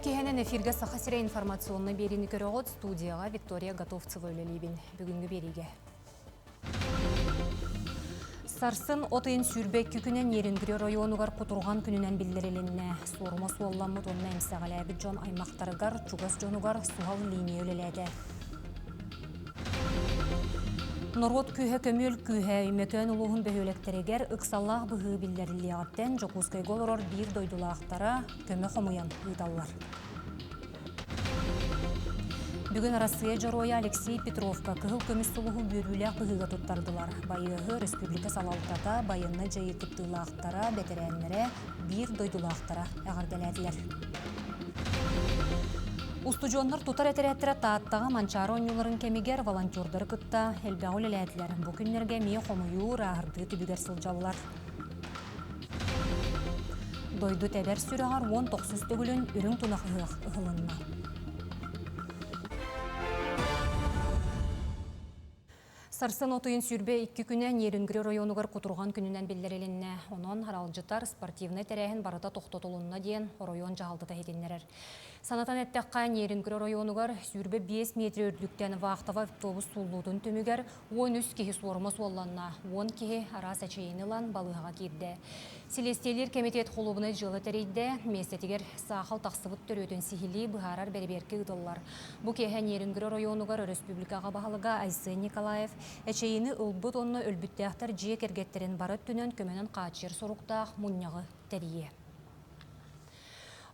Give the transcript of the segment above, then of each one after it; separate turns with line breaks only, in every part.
киһинэн эфиргэ Саха сирэ информационнай биэриини көрөҕүт. Студияҕа Виктория Готовцева үлэлиибин. Бүгүҥҥү биэриигэ. Сарсын от ыйын 22 күнэ Нерюнгри оройуонугар кутурҕан күнүнэн биллэрилиннэ. Суорума суолламмыт уонна эмсэҕэлээбит дьон аймахтарыгар, чугас дьонугар суһал линия үлэлээтэ. Норуот күүһэ көмүөл күүһэ Өймөкөөн улууһун бөһүөлэктэригэр ыксаллаах быһыы биллэриллиэҕиттэн Дьокуускайга олорор биир дойдулаахтара көмө хомуйан ыыталлар. Бүгүн Арассыыйа Дьоруойа Алексей Петровка кыһыл көмүс сулуһу үөрүүлээх быһыыга туттардылар. Байыаһы республика салалтата, байыаннай дьайыы кыттыылаахтара, бэтэрээннэрэ, биир дойдулаахтара эҕэрдэлээтилэр. Устудьуоннар тутар этэрээттэрэ Тааттаҕа Манчаары оонньууларын кэмигэр волонтердары кытта элбэҕи үлэлээтилэр. Бу күннэргэ эмиэ хомуйуу, ырааһырдыы түбүгэр сылдьаллар. Дойду тэбэр сүрэҕэр 19 төгүлүн үрүҥ тунах ыһыах ыһылынна. Сарсын от ыйын 22 күнэ Нерюнгри оройуонугар кутурҕан күнүнэн биллэрилиннэ. Онон аралдьытар спортивнай тэрээһин барыта тохтотулунна диэн оройуон дьаһалтата иһитиннэрэр. Санатан эттэххэ, Нерюнгри оройуонугар 25 метр үрдүктэн вахтовай автобус сууллуутун түмүгэр 13 киһи суорума суолланна, 10 киһи араас эчэйиини ылан балыыһаҕа киирдэ. Силиэстийэлиир кэмитиэт холуобунай дьыала тэрийдэ, миэстэтигэр саахал тахсыбыт төрүөтүн сиһилии быһаарар бэрэбиэркэ ыытыллар. Бу киэһэ Нерюнгри оройуонугар өрөспүүбүлүкэҕэ баһылыга Айсен Николаев эчэйиини ылбыт уонна өлбүттээхтэр дьиэ кэргэттэрин бары өттүнэн көмөнөн хааччыйар соруктаах мунньаҕы тэрийиэ.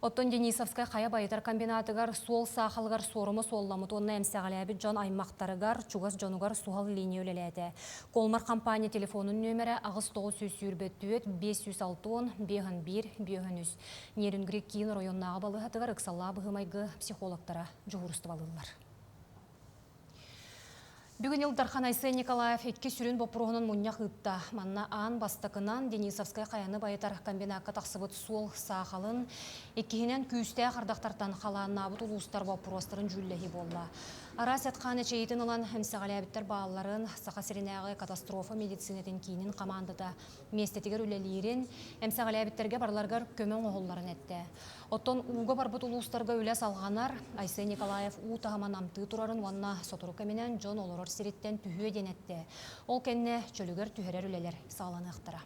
Оттон Денисовскай хайа байытар комбинатыгар суол саахалыгар суорума суолламмыт уонна эмсэҕэлээбит дьон аймахтарыгар, чугас дьонугар суһал линия үлэлээтэ. Колмар компания телефонун нүөмэрэ 8924 560 51 53. Нерюнгри киин оройуоннааҕы балыыһатыгар ыксаллаах быһыы-майгы психологтара дьуһуурустубалыыллар. Бүгүн Ил Дархан Айсен Николаев икки сүрүн боппуруоһунан мунньах ыытта. Манна аан бастакынан Денисовскай хайаны байытар комбинакка тахсыбыт суол саахалын, иккиһинэн күүстээх ардахтартан халааннаабыт улуустар боппуруостарын дьүүллэһии буолла. Араас эт-хаан эчэйиитин ылан эмсэҕэлээбиттэр баалларын, Саха сиринээҕи катастрофа медицинэтин киинин хамаандата миэстэтигэр үлэлиирин, эмсэҕэлээбиттэргэ барыларыгар көмө оҥоһулларын эттэ. Оттон ууга барбыт улуустарга үлэ салҕанар. Айсен Николаев уу таһыма намтыы турарын уонна сотору кэминэн дьон олорор сириттэн түһүө диэн эттэ. Ол кэннэ чөлүгэр түһэрэр үлэлэр саҕаланыахтара.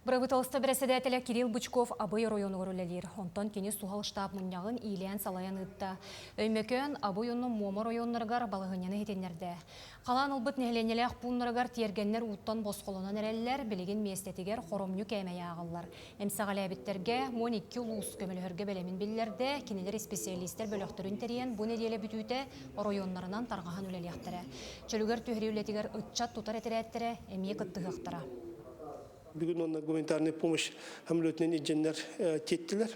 Бырабыыталыста бэрэссэдээтэлэ Кирилл Бычков Абый оройуонугар үлэлиир. Онтон кини суһал штаб мунньаҕын иилээн-салайан ыытта. Өймөкөөн, Абый уонна Муома оройуоннарыгар балаһыанньаны иһитиннэрдэ. Халаан ылбыт нэһилиэнньэлээх пууннарыгар тиэргэннэр ууттан босхолонон эрэллэр, билигин миэстэтигэр хоромньу кээмэйэ ааҕыллар. Эмсэҕэлээбиттэргэ 12 улуус көмөлөһөргө бэлэмин биллэрдэ, кинилэр исписэлиистэр бөлөхтөрүн тэрийэн бу нэдиэлэ бүтүүтэ оройуоннарынан тарҕаһан үлэлиэхтэрэ. Чөлүгэр түһэрии үлэтигэр ыччат тутар этэрээттэрэ эмиэ кыттыһыахтара.
Бүгүн уонна гуманитарная помощь самолетунан илдьэннэр тиэттилэр.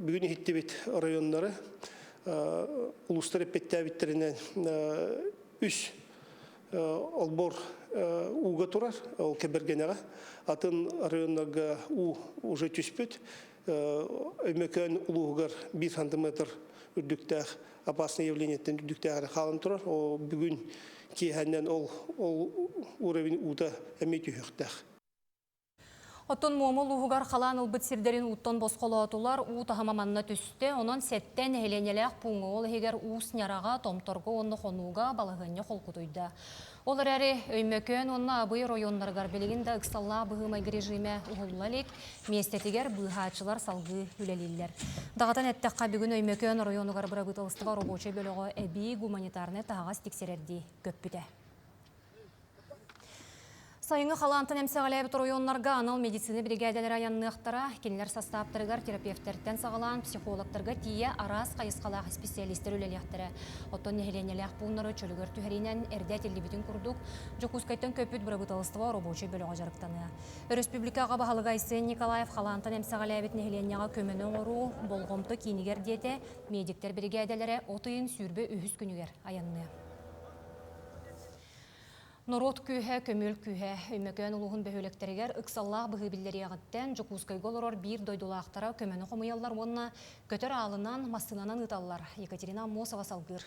Бүгүн иһиттибит районнары улуустар эппиэттээбиттэринэн үс олбор ууга турар, ол Кэбэргэнэҕэ. Атын районнарга уу уже түспүт. Өймөкөөн улууһугар 1 сантиметр үрдүктээх опасное явлениеттен үрдүктээх эрэ хаалан турар. Ол бүгүн киэһэннэн ол ол уровень уута эмиэ түһүөхтээх.
Оттон Муома улууһугар халаан ылбыт сирдэрин ууттан босхолоотулар, уу таһыма манна түстэ. Онон сэттэ нэһилиэнньэлээх пууҥҥа, ол иһигэр Уус Ньараҕа, Томторго уонна Хонууга балаһыанньа холкутуйда. Ол эрээри Өймөкөөн уонна Абый оройуоннарыгар билигин да ыксаллаах быһыы-майгы режимэ уһулла илик, миэстэтигэр быыһааччылар салгыы үлэлииллэр. Даҕатан эттэххэ, бүгүн Өймөкөөн оройуонугар бырабыыталыстыба оробуочай бөлөҕө эбии гуманитарнай таһаҕас тиксэрэрдии көппүтэ. Сайыҥҥы халаантан эмсэҕэлээбит оройуоннарга анал медицина биригээдэлэрэ айанныахтара. Кинилэр састааптарыгар терапевтэртэн саҕалаан психологтарга тиийэ араас хайысхалаах исписэлиистэр үлэлиэхтэрэ. Оттон нэһилиэнньэлээх пууннары чөлүгэр түһэриинэн эрдэ этиллибитин курдук, Дьокуускайтан көппүт бырабыыталыстыба оробуочай бөлөҕө дьарыктаныа. Өрөспүүбүлүкэ аҕа баһылыга Айсен Николаев халаантан эмсэҕэлээбит нэһилиэнньэҕэ көмөнү оҥоруу болҕомто киинигэр диэтэ, медиктэр биригээдэлэрэ от ыйын 23 күнүгэр айанныа. Норуот күүһэ, көмүөл күүһэ. Өймөкөөн улууһун бөһүөлэктэригэр ыксаллаах быһыы биллэриэҕиттэн Дьокуускайга олорор биир дойдулаахтара көмөнү хомуйаллар уонна көтөр аалынан, массыынанан ыыталлар. Екатерина Аммосова салгыыр.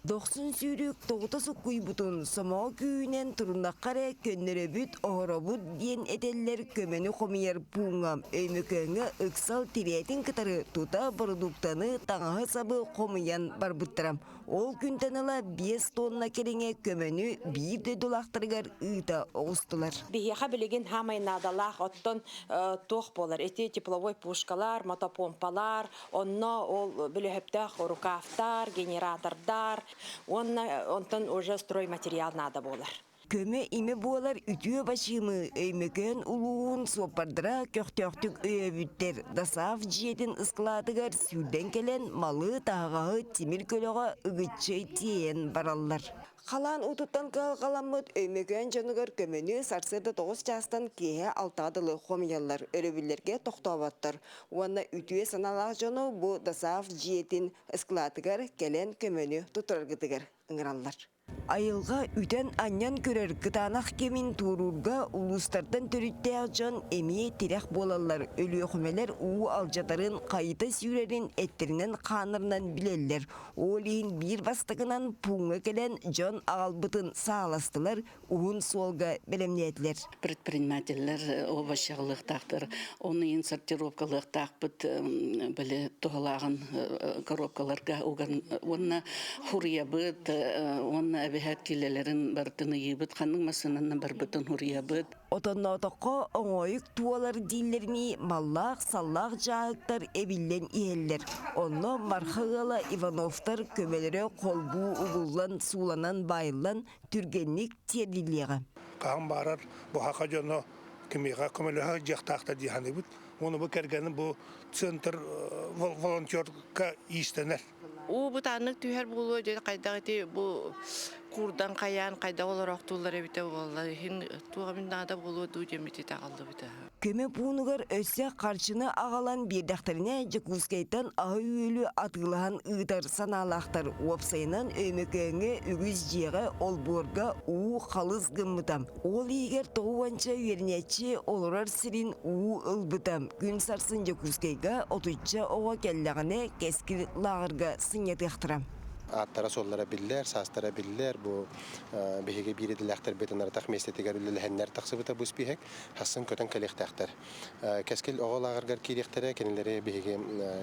Дохсун сүүрүк тоҕута суккуйбутун сомоҕо күүһүнэн туруннахха эрэ көннөрөбүт, оһоробут диэн этэллэр көмөнү хомуйар пууҥҥа. Өймөкөөҥҥө ыксал тирээтин кытары тута бородууктаны, таҥаһы-сабы хомуйан барбыттара. Ол күнтэн ыла 5 тонна кэриҥэ көмөнү биир дойдулаахтарыгар ыыта оҕустулар.
Биһиэхэ билигин хаамай наадалаах оттон туох буолар ити тепловой пушкалар, мотопомпалар, Онно ол бөлөһөптөөх рукавтар, генератордар уонна онтон уже стройматериал наада буолар.
Көмө-имэ буолар үтүө бачыымы Өймөкөөн улууһун суоппардара көхтөөхтүк өйөөбүттэр. ДОСААФ дьиэтин ыскылаатыгар сүүрдэн кэлэн малы, таһаҕаһы тимир көлөҕө ыгыччы тиэйэн бараллар. Халаан уутуттан кыһалҕаламмыт Өймөкөөн дьонугар көмөнү сарсыарда 9 чаастан киэһэ алтаҕа дылы хомуйаллар, өрөбүллэргэ тохтооботтор. Уонна үтүө санаалаах дьону бу ДОСААФ дьиэтин ыскылаатыгар кэлэн көмөнү туттараргытыгар ыҥыраллар. Айылҕа үтэн-анньан көрөр кытаанах кэмин туоруурга улуустартан төрүттээх дьон эмиэ тирэх буолаллар. Өлүөхүмэлэр уу алдьатарын, хайыта сүүрэрин эттэринэн-хааннарынан билэллэр. Ол иһин биир бастакынан пууҥҥа кэлэн дьон аҕалбытын сааластылар, уһун суолга бэлэмнээтилэр.
Предпринимателлэр овощалыахтаахтар, оны иһин сортировкалыахтаахпыт, били туһалааҕын коробкаларга уган уонна хуруйабыт, уонна эбэһээт киилэлэрин барытын ыйыыбыт, ханнык массыынанан барбытын хуруйабыт.
Отонноотоххо оҥоойук туолар дииллэринии маллаах-саллаах дьааһыктар эбиллэн иһэллэр. Онно Марха ыала Ивановтар көмөлөрө холбуу угуллан, сууланан, баайыллан түргэнник тиэрдиллиэҕэ.
Хаһан баарар бу саха дьоно кимиэхэ көмөлөһө дьиэхтаахтар дии саныыбыт. Уонна бу кэргэним бу центр волонтерка иистэнэр.
Уу бытааннык түһэр буолуо дьэ хайдах ити бу куурдан хайаан хайдах олороохтууллар эбитэ буолла иһин туох эмит наада буолуо дуу диэммит итэҕэллибитэ.
Көмө пуунугар өссө харчыны аҕалан биэрдэхтэринэ Дьокуускайтан аһы-үөлү атыылаһан ыытар санаалаахтар. Уопсайынан Өймөкөөҥҥө үгүс дьиэҕэ олбуорга уу халыс гыммыта. Ол иһигэр тоҕуонча үөрэнээччи олорор сирин уу ылбыта. Күн сарсын Дьокуускайга отучча оҕо кэллэҕинэ Кэскил лааҕырга сынньатыахтара.
Ааттара-суоллара биллэр, саастара биллэр. Бу биһиги биир идэлээхтэрбитин аратах миэстэтигэр үлэлэһэннэр тахсыбыта бу испииһэк. Хассын көтөн кэлиэхтээхтэр. Кэскил оҕо лааҕыргар киириэхтэрэ, кинилэри биһиги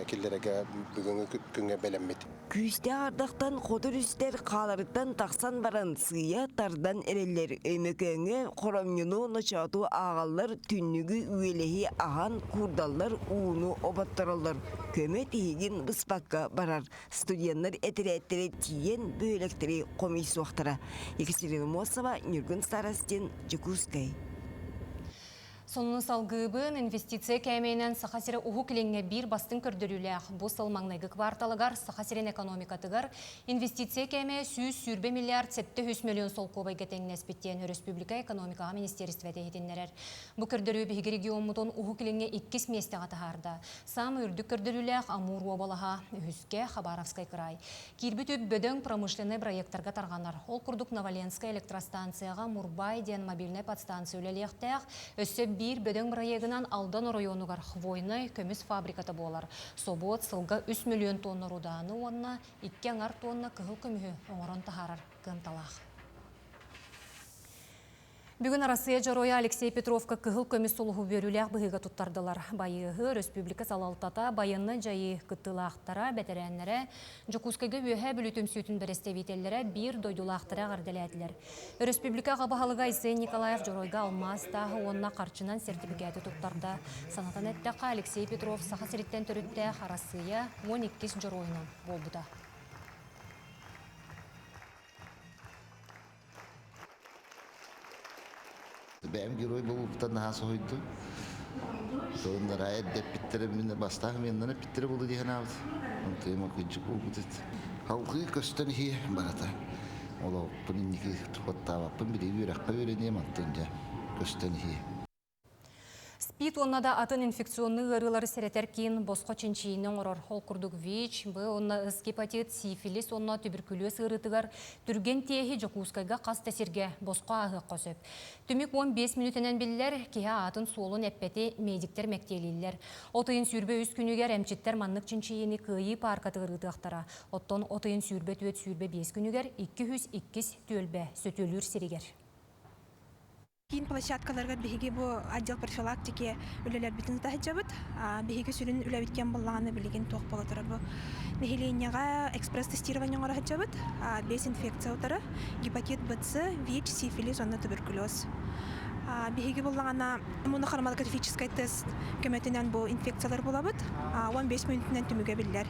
киллэрэргэ бүгүҥҥү күҥҥэ бэлэммит.
Күүстээх ардахтан хоту өрүстэр хааларыттан тахсан баран сыыйа тардан эрэллэр. Өймөкөөҥҥө хоромньуну ночооту ааҕаллар, түннүгү үөлэһи аһан куурдаллар, ууну оботтороллор. Көмө тиһигин быспакка барар. Студеннар этэрээттэрэ тиийэн бөһүөлэктэри хомуйсуохтара. Екатерина Мосова, Ньургун Старостин, Дьокуускай.
Сонуну салгыыбын инвестиция кээмэйинэн Саха сирэ Уһук Илиҥҥэ биир бастыҥ көрдөрүүлээх. Бу сыл маҥнайгы кварталыгар Саха сирин экономикатыгар инвестиция кээмэйэ 120 миллиард 700 миллион солкуобайга тэҥнэспит диэн өрөспүүбүлүкэ экономикаҕа министиэристибэтэ иһитиннэрэр. Бу көрдөрүү биһиги региоммутун Уһук Илиҥҥэ иккис миэстэҕэ таһаарда. Саамай үрдүк көрдөрүүлээх Амур уобалаһа, үһүскэ Хабаровскай край. Киирбит үп бөдөҥ промышленнай бырайыактарга тарҕанар. Ол курдук Новоленскай электростанцияҕа Мурбай диэн мобильнай подстанция үлэлиэхтээх. Өссө биир бөдөҥ бырайыагынан Алдан оройуонугар Хвойнай көмүс фабриката буолар. Собуот сылга 3 миллион тонна рудааны уонна икки аҥар тонна кыһыл көмүһү оҥорон таһаарар кыамталаах. Бүгүн Арассыыйа Дьоруойа Алексей Петровка кыһыл көмүс сулуһу үөрүүлээх быһыыга туттардылар. Байыаһы өрөспүүбүлүкэ салалтата, байыаннай дьайыы кыттыылаахтара, бэтэрээннэрэ, Дьокуускайга Үөһээ Бүлүү түмсүүтүн бэрэстэбиитэллэрэ биир дойдулаахтара эҕэрдэлээтилэр. Өрөспүүбүлүкэ аҕа баһылыга Айсен Николаев Дьоруойга алмаас тааһы уонна харчынан сэртипикээти туттарда. Санатан эттэххэ, Алексей Петров Саха сириттэн төрүттээх Арассыыйа 12 дьоруойунан буолбута.
Бэйэм герой буолбуттан наһаа соһуйдум. Сонуннара эрдэ эппиттэрэ мин бастаах меннан эппиттэрэ буолуо дии санаабыт. Онтуйум кыдьык буолбут эт. Халгыы көстөн иһиэ барата. Олохпун инники туттаабаппын билигин үөрэххэ үөрэниэм онтон дьэ көстөн иһиэ.
СПИД уонна да атын инфекционнай ыарыылары сэрэтэр киин босхо чинчийиини оҥорор. Ол курдук ВИЧ, Б уонна С гепатит, сифилис уонна түбүркүлүөс ыарыытыгар түргэн тиэһи Дьокуускайга хас да сиргэ босхо ааһыахха сөп. Түмүк 15 мүнүүтэнэн биллэр, киһи аатын-суолун эппэти медиктэр мэктиэлииллэр. От ыйын 23 күнүгэр эмчиттэр маннык чинчийиини Кыайыы пааркатыгар ыытыахтара. Оттон от ыйын 24-25 күнүгэр 202 түөлбэ сөтүөлүүр сиригэр.
Киин площадкаларыгар биһиги бу отдел профилактики үлэлэрбитин ыта сылдьабыт. Биһиги сүрүн үлэбит кэм буоллаҕына билигин туох буола турар бу нэһилиэнньэҕэ экспресс-тестирование оҥоро сылдьабыт. Без инфекция утары, гепатит БЦ, ВИЧ, сифилис уонна туберкулез. Биһиги буллаҕына иммунохроматографическай тест көмөтүнэн бу инфекциялар булабыт. 15 мүнүүтүнэн түмүгэ биллэр.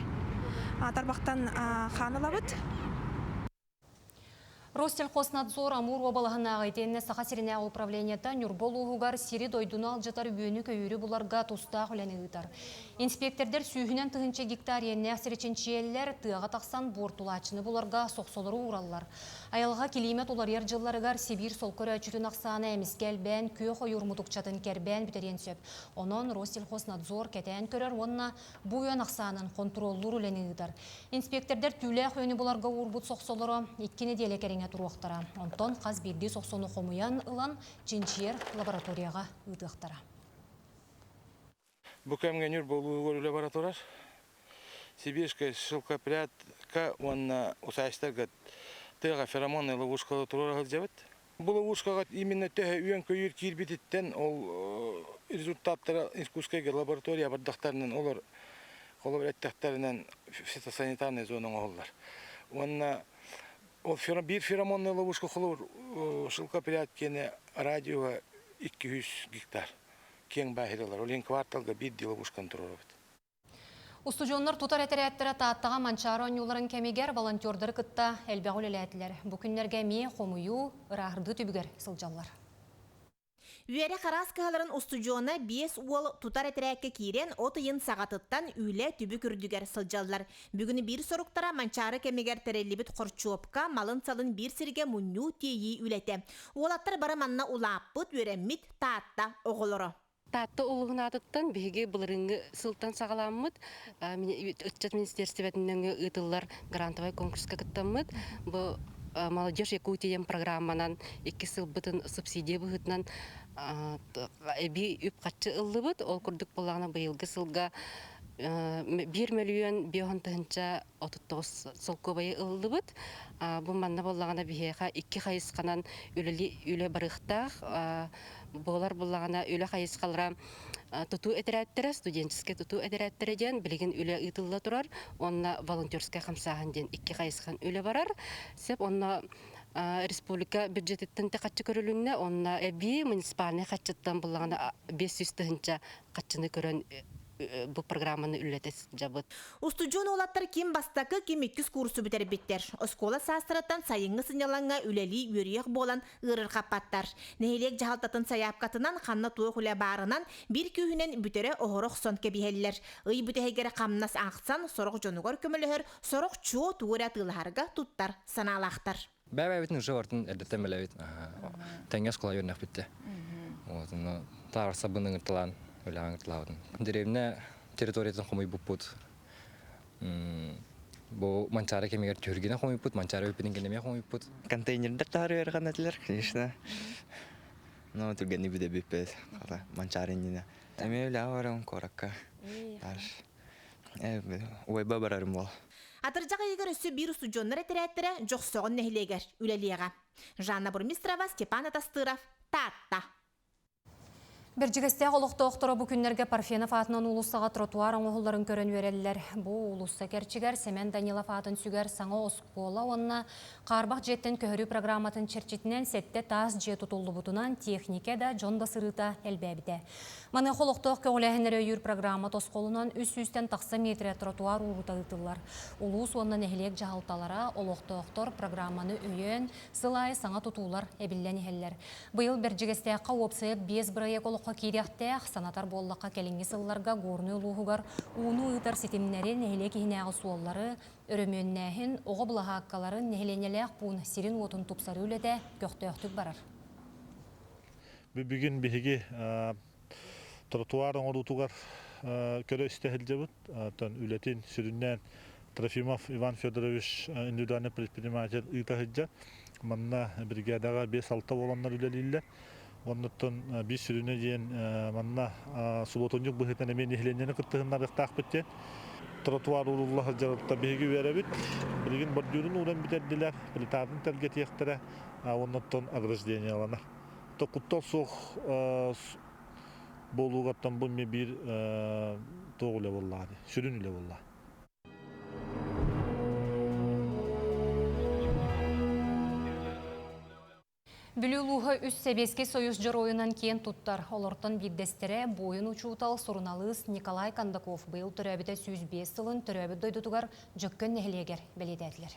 Тарбахтан хаан ылабыт.
Россельхознадзор Амур уобалаһынааҕы итиэннэ Саха сиринээҕи управлениета Ньурба улууһугар сири-дойдуну алдьатар үөнү-көйүүрү буларга тустаах үлэни ыытар. Инспиэктэрдэр сүүһүнэн тыһыынча гектар иэннээх сири чинчийэллэр, тыаҕа тахсан буортулааччыны буларга сохсолору уураллар. Айылҕа килиимэт уларыйар дьылларыгар Сибиир солко өрөөччүтүн ахсаана эмискэ элбээн, күөх ойуур мутукчатын кэрбээн бүтэриэн сөп. Онон Россельхознадзор кэтээн көрөр уонна Бу үөн ахсаанын хонтуруоллуур үлэни ыытар. Инспиэктэрдэр түүлээх үөнү буларга уурбут сохсолоро икки нэдиэлэ кэриҥэ туруохтара. Онтон хас биирдии сохсону хомуйан ылан чинчийэр лабораторияҕа ыытыахтара.
Бу кэмҥэ Ньурба улууһугар үлэ бара турар. Сибирская шелкопрядка уонна усаачтарга тыаҕа феромоннай ловушкалары туруора сылдьабыт. Бу ловушкаҕа именно төһө үөн-көйүүр киирбититтэн ол результаттара Иркутскайга лаборатория бардахтарынан олор холобур эттэхтэринэн фитосанитарная зона оҥоһуллар. Уонна ол биир феромонная ловушка холобур шелкопрядкины радиоға 200 гектар киэҥ бааһыралар. Ол иһин кварталга биир ловушканы туруорабыт.
Устудьуоннар тутар этэрээттэрэ Тааттаҕа Манчаары оонньууларын кэмигэр волонтердары кытта элбэҕи үлэлээтилэр. Бу күннэргэ эмиэ хомуйуу, ырааһырдыы түбүгэр сылдьаллар.
Үөрэх араас кыһаларын устудьуона биэс уол тутар этэрээккэ киирэн от ыйын саҕатыттан үлэ түбүк үрдүгэр сылдьаллар. Бүгүн биир соруктара Манчаары кэмигэр тэриллибит хорчуопка малын-салын биир сиргэ мунньуу, тиэйии үлэтэ. Уолаттар бары манна улааппыт, үөрэммит Таатта оҕолоро.
Таатта улууһун аатыттан биһиги былырыыҥҥы сылтан саҕаламмыт ыччат министиэристибэтин нөҥүө ыытыллар грантовай конкурска кыттаммыт. Бу Молодежь Якутии диэн программанан икки сылбытын субсидия быһыытынан эбии үп-харчы ыллыбыт. Ол курдук буоллаҕына быйылгы сылга биир мөлүйүөн биэс тыһыынча 39 солкуобайы ыллыбыт. Бу манна буоллаҕына биһиэхэ икки хайысханан үлэли үлэ барыахтаах. Буолар буоллаҕына үлэ хайысхалара тутуу этэрээттэрэ, студенческай тутуу этэрээттэрэ диэн билигин үлэ ыытылла турар. Уонна волонтерскай хамсааһын диэн икки хайысхан үлэ барар. Сөп онно республика бюджетиттэн те хаччы көрүлүннэ, онно эбии муниципальнай хаччыттан буллаҕына 500 тыһыынча хаччыны көрөн бу программаны үлэлэтэ сылдьабыт.
Устудьуон уолаттар ким бастакы, ким иккис курсу бүтэрбиттэр. Оскуола саастарыттан сайыҥҥы сынньалаҥҥа үлэлии үөрүйэх буолан ыарырҕаппаттар. Нэһилиэк дьаһалтатын сайаапкатынан ханна туох үлэ баарынан биир күүһүнэн бүтэрэ оһоро охсон кэбиһэллэр. Ый бүтэһигэр хамнас аахсан, сорох дьонугар көмөлөһөр, сорох чуо тугу эрэ атыылаһарга туттар санаалаахтар.
Бэйэбитин уже бартын эрдэттэн билэбит. Тэҥҥэ оскуола үөрэнэхпит Вот, ну, таарсабын ыҥырталаан, үлэҕэ ыҥырталаабытым. Деревня территориятын хомуйбуппут. Бу Манчаары кэмигэр түһүргэнэ хомуйбут, Манчаары бүппүтүн кэннэ эмиэ хомуйбут.
Контейнердэр таһар ыарахан этилэр, конечно. Но түргэнник бүтэ бүппүт. Хата, Манчаары иннинэ. Эмиэ үлэҕэ барарым куоракка. Уойба барарым буол.
Атырдьах ыйыгар өссө биир устудьуоннар этэрээттэрэ Дьохсоҕон нэһилиэгэр үлэлиэҕэ. Жанна Бурмистрова, Степан Атастыров, Таатта.
Бэрдьигэстээх олохтоохторо бу күннэргэ Парфенов аатынан уулуссаҕа тротуар оҥоһулларын көрөн үөрэллэр. Бу уулусса кэрчигэр Сэмэн Данилов аатын сүгэр саҥа оскуола уонна хаарбах дьиэттэн көһөрүү программатын чэрчитинэн сэттэ таас дьиэ тутуллубутунан техникэ да, дьон да сырыыта элбээбитэ. Маныаха олохтоох көҕүлээһиннэри өйүүр программа тосхолунан үс сүүстэн тахса миэтэрэ тротуар уурута ыытыллар. Улуус уонна нэһилиэк дьаһалталара, олохтоохтор программаны өйөөн, сыл аайы саҥа тутуулар эбиллэн иһэллэр. Быйыл Бэрдьигэстээххэ уопсайа биэс бырайыак олоххо киириэхтээх, санатар буоллахха кэлиҥҥи сылларга Горнай улууһугар ууну ыытар ситимнэри, нэһилиэк иһинээҕи суоллары өрөмүөннээһин, оҕо былаһааккаларын, нэһилиэнньэлээх пуун сирин-уотун тупсарыы үлэтэ көхтөөхтүк барар.
Бүгүн биһиги Тротуар оҥоруутугар көрө-истэ сылдьабыт. Оттон үлэтин сүрүннээн Трофимов Иван Федорович индивидуальный предприниматель ыыта сылдьар. Манна бригадаҕа 5-6 буоланнар үлэлииллэр. Оннуттан биир сүрүнэ диэн манна субуотунньук быһыытынан эмиэ нэһилиэнньэни кыттыһыннарыахтаахпыт диэн. Тротуар уурулла сылдьарыттан биһиги үөрэбит. Билигин бордюрун ууран бүтэрдилэр, плитатын тэлгэтиэхтэрэ, оннуттан ограждениеланар. Куттал суох буолуугаттан бу эмиэ биир туох үлэ буоллаҕа дии, сүрүн үлэ буоллаҕа.
Бүлүү улууһа үс Сэбиэскэй Союз дьоруойунан киэн туттар. Олортон биирдэстэрэ буойун учуутал, суруналыыс Николай Кондаков быйыл төрөөбүтэ 105 сылын төрөөбүт дойдутугар Дьөккөн нэһилиэгэр бэлиэтээтилэр.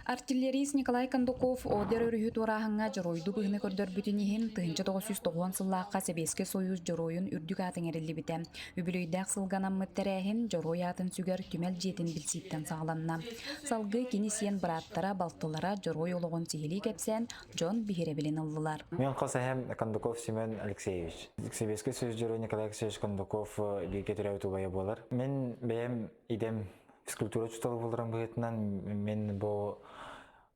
Артиллерист Николай Кондаков Одер өрүһү туорааһыҥҥа дьоруойдуу быһыыны көрдөрбүтүн иһин 1990 сыллаахха Сэбиэскэй Союз Дьоруойун үрдүк аата иҥэриллибитэ. Үбүлүөйдээх сылга анаммыт тэрээһин Дьоруой аатын сүгэр түмэл дьиэтин билсииттэн саҕаланна. Салгыы кини сиэн бырааттара, балтылара дьоруой олоҕун сиһилии кэпсээн, дьон биһирэбилин ыллылар.
Мен хос эһэм Кондаков Семен Алексеевич. Сэбиэскэй Союз Дьоруой Николай Алексеевич Кондаков бииргэ төрөөбүт убайа буолар. Мен бэйэм идэм физкультура учуутала буоларым быһыытынан мен бу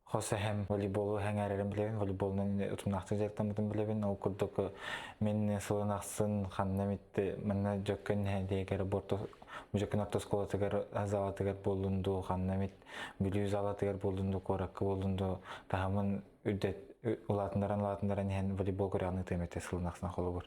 хос эһэм волейболу сэҥээрэрин билэбин, волейболунан утумнаахтык дьарыктаммытын билэбин. Ол курдук мин сылын ахсын ханна эмит манна Дьөккөн нэһилиэгэр Дьөккөн орто оскуолатыгар залатыгар буоллун дуу, ханна эмит Бүлүү залатыгар буоллун дуу, куоракка буоллун дуу таһымын үрдэт улаатыннаран улаатыннаран иһэн волейбол күрэҕин ыытыам этэ сылын ахсын холобур.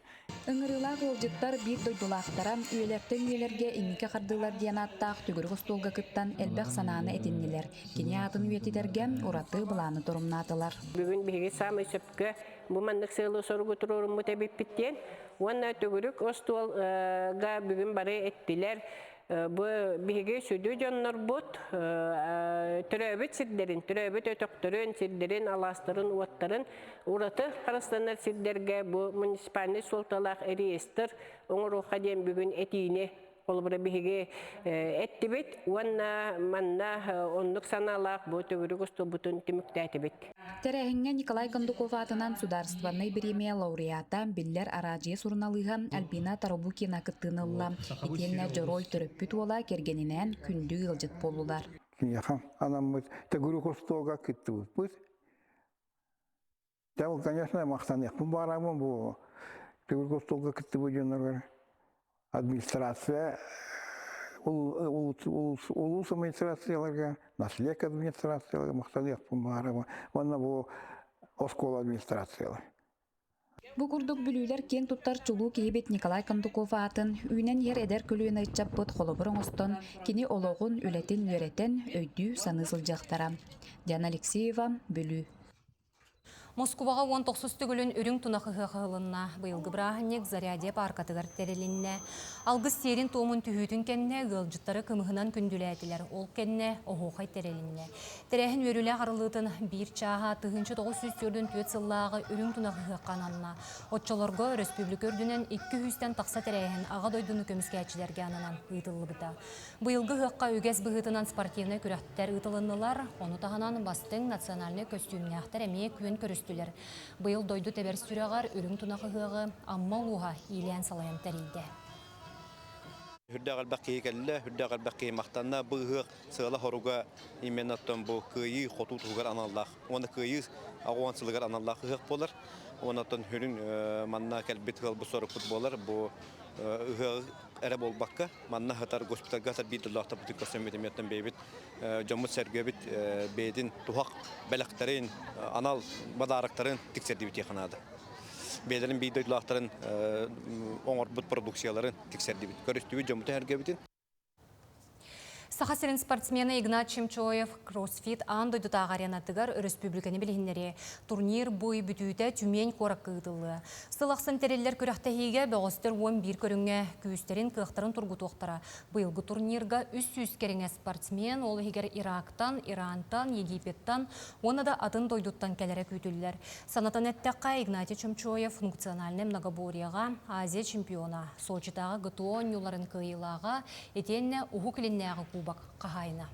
Ыҥырыылаах ыалдьыттар биир дойдулаахтара үйэлэртэн үйэлэргэ инники хардыылар диэн ааттаах төгүрүк остуолга кыттан элбэх санааны этиннилэр. Кини аатын үйэтитэргэ ураты былааны торумнаатылар.
Бүгүн биһиги саамай сөпкө бу маннык сыалы-соругу туруоруммут эбиппит диэн уонна төгүрүк остуолга бүгүн бары эттилэр. Бу биһиги сүдү дьоннорбут төрөөбүт сирдэрин, төрөөбүт өтөхтөрүн, сирдэрин, алаастарын, уоттарын ураты харыстанар сирдэргэ бу муниципальнай суолталаах реестр оҥоруохха диэн бүгүн этиини холобура биһиги эттибит уонна манна оннук санаалаах бу төгүрүк устубутун түмүктээтибит.
Тэрээһиҥҥэ Николай Кондуков аатынан судаарыстыбаннай бириэмийэ лауреата, биллэр араадьыйа суруналыыһа Альбина Тарабукина кыттыыны ылла. Итиэннэ дьоруой төрөппүт уола кэргэнинээн күндү ыалдьыт буоллулар.
Киниэхэ анаммыт төгүрүк остуолга кыттыбыппыт. Дьэ, ол, конечно, махтаныахпын баҕарабын бу төгүрүк остуолга кыттыбыт дьонноргор администрация улуус администрацияларга, наследие администрацияларга махтаныахпын баҕарабын уонна бу оскуола администрациялар.
Бу курдук бүлүүлэр киэн туттар чулуу киһибит Николай Кондуков аатын үүнэн иһэр эдэр көлүөнэ ыччаппыт холобур оҥостон, кини олоҕун, үлэтин үөрэтэн, өйдүү-саныы сылдьыахтара. Диана Алексеева, Бүлүү.
Москубаҕа 19 төгүлүн үрүҥ тунах ыһыах ыһылынна. Быйылгы бырааһынньык Зарядье пааркатыгар тэрилиннэ. Алгыс сиэрин-туомун түһүүтүн кэннэ ыалдьыттары кымыһынан күндүлээтилэр. Ол кэннэ оһуохай тэрилиннэ. Тэрээһин үөрүүлээх арыллыытын биир чааһа 1944 сыллааҕы үрүҥ тунах ыһыахха ананна. Оччолорго өрөспүүбүлүкэ үрдүнэн 200-тэн тахса тэрээһин Аҕа дойдуну көмүскээччилэргэ ананан ыытыллыбыта. Быйылгы ыһыахха үгэс быһыытынан спортивнай күрэхтэр ыытылыннылар, ону таһынан бастыҥ национальнай көстүүмнээхтэр эмиэ күөн көрүстүлэр. Быйыл дойду тэбэр сүрэҕэр үрүҥ тунах ыһыаҕы Амма улууһа иилээн салайан тэрийдэ.
Үрдээх элбэх киһи кэллэ, үрдээх элбэх киһи махтанна. Бу ыһыах сыала-соруга именно оттон бу кыайыы хотуу туһугар аналлаах уонна кыайыы аҕуон сылыгар аналлаах ыһыах буолар. Уонна оттон сүрүн манна кэлбит ыалбыт сорукпут буолар. Бу ыһыаҕы эрэ буолбакка, манна сытар госпитальга сытар биир дойдулаахтарбытын көрсөммүт эмиэттэн бэйэбит дьоммут-сэргэбит бэйэтин туһах бэлэхтэрин, анал бадаарактарын тиксэрдибит наада. Бэйэлэрин биир дойдулаахтарын оҥорбут продукцияларын тиксэрдибит. Көрүстүбүт дьоммутун-сэргэбитин.
Саха сирин спортсмена Игнат Чемчоев кроссфит аан дойдутааҕы аренатыгар өрөспүүбүлүкэни билиһиннэриэ. Турнир бу ый бүтүүтэ Тюмень куоракка ыытыллыа. Сыл ахсын тэриллэр күрэхтэһиигэ бөҕөстөр 11 көрүҥҥэ күүстэрин, кыахтарын тургутуохтара. Быйылгы турнирга 300 кэриҥэ спортсмен, ол иһигэр Ирактан, Ирантан, Египеттан уонна да атын дойдуттан кэлэрэ күүтүллэр. Санатан эттэххэ, Игнатий Чомчоев функциональнай многоборьеҕа Азия чемпиона, Сочитааҕы ГТО оонньууларын кыайыылааҕа, итиэннэ Уһук Илиннээҕи кубок хаһаайына.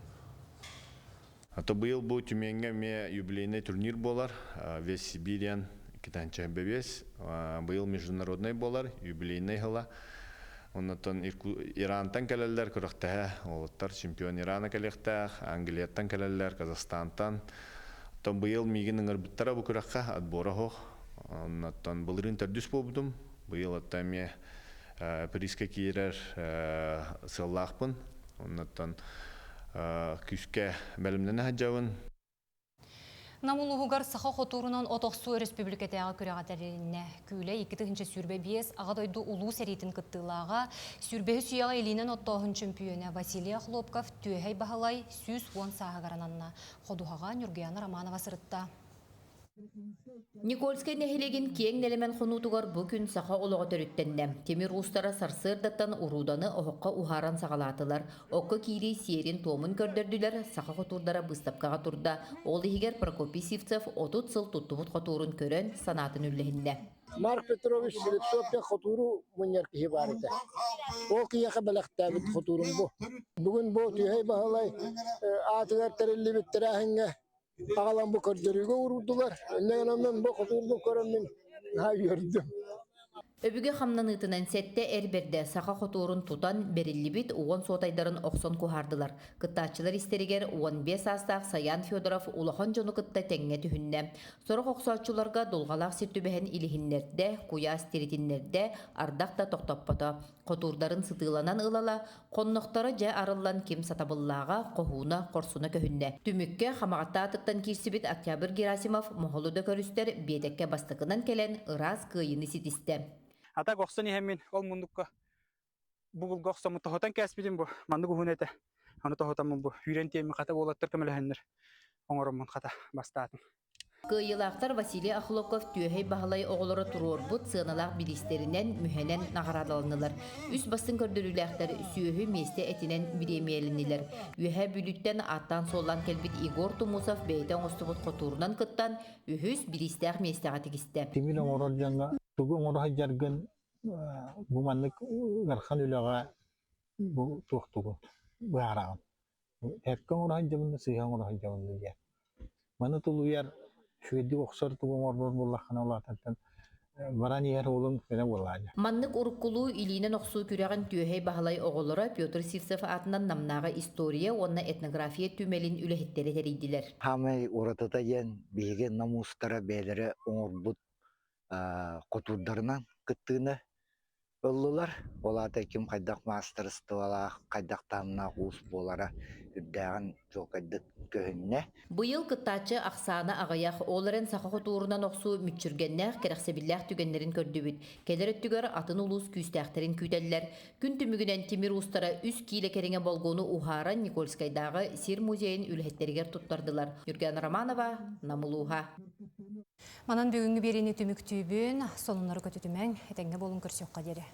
А то быйыл бу Тюменьҥа эмиэ юбилейный турнир буолар. Весь Сибириан
Китанча бэбиэс быйыл международный буолар, юбилейный сыла. Оннотон Ирантан кэлэллэр күрэхтэһэ, уолаттар чемпион Ирана кэлиэхтээх, Англияттан кэлэллэр, Казахстантан. Оттон быйыл миигин ыҥырбыттара бу күрэххэ отбора суох. Оннотон былырыын төрдүс буолбутум. Быйыл оттон эмиэ призка киирэр сыаллаахпын. Оннотон күүскэ бэлэмнэнэ сылдьабын.
Нам улууһугар саха хотуурунан от охсуу өрөспүүбүлүкэтээҕи күрэҕэ тэрилиннэ. Күүлэ 2025 Аҕа дойду улуу сэриитин кыттыылааҕа, сүүрбэһис үйэҕэ илиинэн оттооһун чөмпүйүөнэ Василий Охлопков Түөһэй Баһылай 110 сааһыгар ананна. Ходуһаҕа Ньургуяна Романова сырытта.
Никольскай нэһилиэгин киэҥ нэлэмэн хонуутугар бу күн саха олоҕо төрүттэннэ. Тимир уустара сарсыардаттан урууданы оһоххо уһааран саҕалаатылар. Окко киирии сиэрин-туомун көрдөрдүлэр, саха хотуурдара быыстапкаҕа турда. Ол иһигэр Прокопий Сивцев 30 сыл туттубут хотуурун көрөн, санаатын үллэһиннэ.
Марк Петрович Слепцов диэн хотууру мунньар киһи баар этэ. Ол киһиэхэ бэлэхтээбит хотуурум бу. Бүгүн бу Түһэй Баһылай аатыгар тэриллибит тэрээһиҥҥэ аҕалан бу көрдөрүүгэ уурдулар. Инньэ гынан мин бу хотуурбун көрөн мин наһаа үөрдүм.
Өбүгэ хамнаныытынан сэттэ эр бэрдэ саха хотуурун тутан бэриллибит уон суотайдарын охсон куһаардылар. Кыттааччылар истэригэр 15 саастаах Саян Федоров улахан дьону кытта тэҥҥэ түһүннэ. Сорох охсооччуларга дулҕалаах сир түбэһэн илиһиннэрдэ, куйаас тиритиннэрдэ, ардах да тохтоппото. Хотуурдарын сытыыланан ылала, хоннохторо дьэ арыллан ким сатабыллааҕа, хоһууна, хорсуна көһүннэ. Түмүккэ Хамаҕатта аатыттан киирсибит Октябрь Герасимов моһолу да көрүстэр биэтэккэ бастакынан кэлэн ыраас кыайыыны ситистэ.
Атак охсон иһэммин ол муннукка бугулга охсоммун тоһутан кээспитим бу маннык уһун этэ. Аны тоһутаммын бу үүрэн тиэммин хата уолаттар көмөлөһөннөр оҥороммун хата бастаатым.
Кыайыылаахтар Василий Охлопков Түөһэй Баһылай оҕолоро туруорбут сыаналаах бириистэринэн, мүһэнэн наҕараадаланнылар. Үс бастыҥ көрдөрүүлээхтэр сүөһү миэстэ этинэн бириэмийэлэннилэр. Үөһээ Бүлүүттэн ааттаан-суоллаан кэлбит Егор Тумусов бэйэтэ оҥостубут хотуурунан кыттан, үһүс бириистээх миэстэҕэ тигистэ.
Тимир оҥорор дьоҥҥо тугу оҥоро сылдьаргын бу маннык ыарахан үлэҕэ бу туохтугун быһаараҕын. Эркэ оҥоро сылдьабын да, сыыһа оҥоро сылдьабын да диэн. Маны тулуйар, үчүгэйдик охсор тугу оҥорбот буоллаххына улаатантан баран иһэр уолуҥ кэрэ буолааччы.
Маннык уруккулуу илиинэн охсуу күрэҕин Түөһэй Баһылай оҕолоро Петр Сивцев аатынан Намнааҕы история уонна этнография түмэлин үлэһиттэрэ тэрийдилэр.
Хаамай уратыта диэн биһиги Нам уустара бэйэлэрэ оҥорбут хотуурдарынан кыттыыны ыллылар. Ол аата ким хайдах маастарыстыбалаах, хайдах таһымнаах уус буолара үрдээҕин чуолкайдык көһүннэ.
Быйыл кыттааччы ахсаана аҕыйах, ол эрэн саха хотуурунан охсуу мүччүргэннээх, кэрэхсэбиллээх түгэннэрин көрдүбүт. Кэлэр өттүгэр атын улуус күүстээхтэрин күүтэллэр. Күн түмүгүнэн тимир уустара үс киилэ кэриҥэ болгуону уһааран Никольскайдааҕы сир музейын үлэһиттэригэр туттардылар. Ньургуяна Романова, Нам улууһа.
Манан бүгүҥҥү биэриини түмүктүүбүн, сонуннары көтүтүмэҥ, этэҥҥэ буолун көрсүөххэ диэри.